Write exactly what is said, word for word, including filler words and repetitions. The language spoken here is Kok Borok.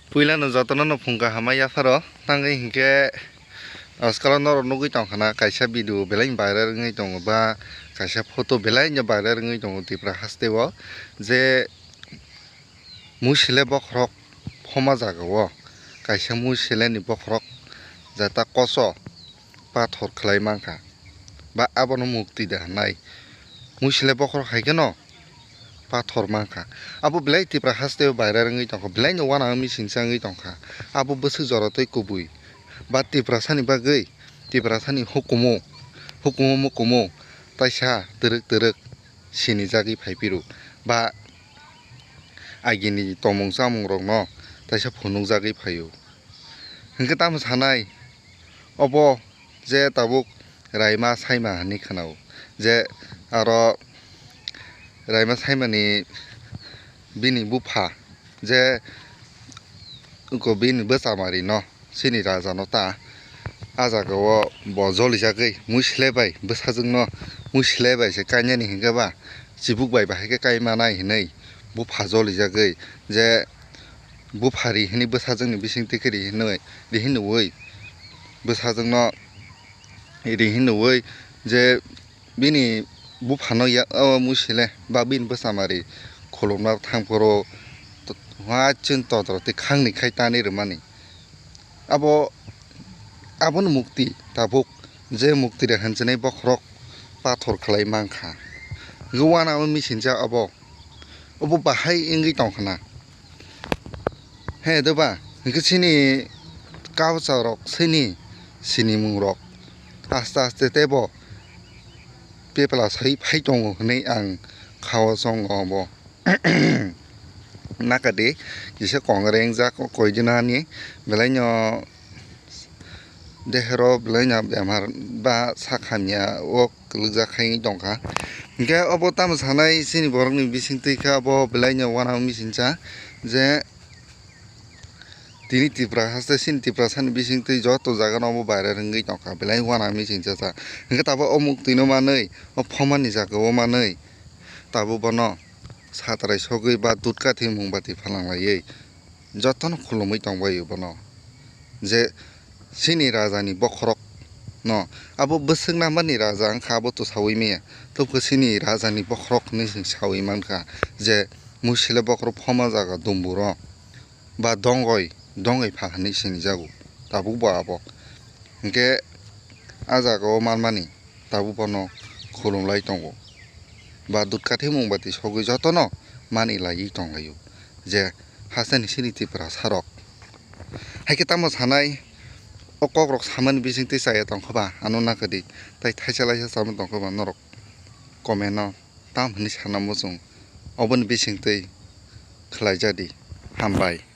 Puilano jotono no phung kaham yapharo, tangwi hinkhe ajkalo norok nugwi tongkha na, kaisa video belai viral wngwi tongo ba kaisa photo belai no viral wngwi tongo Tripura hasteo, je muisile bokhorok phoma jagao kaisa muisileni bokhorok jata koso pathor khlai mankha ba abono mukti da hinai muisile bokhorok hai kheno pathor mankha. Abo belai Tripura hasteo viral wngwi tongkha, belai no uanama misingcha wngwi tongkha. Abo bwswk jora tei kubui ba Tiprasani bagwi, Tiprasani hukumu, hukumu mukumu taisa twrwk twrwk sinijagwi phaiphiro ba agini tongmung chamungrokno taisa phunukjagwi phaio. Hinkhe tamo sanai, obo je tabuk Raima Saima hinwi khwnao, je aro Raima Saimani bini bupha, je wngkha bini bwchamarino, chini rajano ta, ah jagao bo jolijagwi muisile bai bwsajwkno, muisile bai se kainani hinkhe ba chibuk bai bahai khe kai manai hinwi bupha jolijagwi, je bupha ri hinwi bwsajwkni bisingtwi khe ri hinwi, ri hinwi bwsajwkno ri hinwi je bini buphano ya o muisile ba bini bwchamari khulumna thangphuru to-, uaising todoro tei khangni khai tanwi rwmani. Abo, aboni mukti tabuk je mukti rehensini bokhorok pathor khlai mankha. Hinkhe uanama misingcha abo, obo bahai wngwi tongkha na. He doba, hinkhe chini kausarok, chini sinimungrok aste aste teibo pepla sai phai tongo hinwi ang khao chongo obo. Nakadi kisa kongoreng jak koidinani belaino dehero belaino bemar ba sak hamya o kwlwkjak khai tongkha. Hinkhe obo tamo sanai chini borokni bisingtwi khe obo belaino uanama misingcha je tini Tripura haste chini Tiprasani bisingtwi joto jagano obo viral wngwi tongkha, belai uanama misingcha. Hinkhe tabuk o muktwino manwi, o phomani jagao manwi tabuk bono satrai sogwi ba dudkathi mungbathi phalanglaiwi jotono khulumwi tongbaio bono. Je chini rajani bokhorok no, abo bwswk namani raja wngkha, abo to sawi maya, tobokhe chini rajani bokhorok hinwi chwng sawi mankha je muisile bokhorok phoma jaga dumburo ba dongoi, dongoi pha hinwi sinijago tabukbo abo. Hinkhe ah jagao manmani tabuk bono khulumlai tongo ba dudkathi mungbathi sogwi jotono mani laiwi tonglaio je hasteni chini Tiprasarok. Haikhe tamo sanai o kokrok samani bisingtwi chaya tongkha ba ano nakadi, tai thaisa laisa sama tongkha ba norok comment-o tam hinwi sana muchung, oboni bisingtwi khlaijadi. Hambai.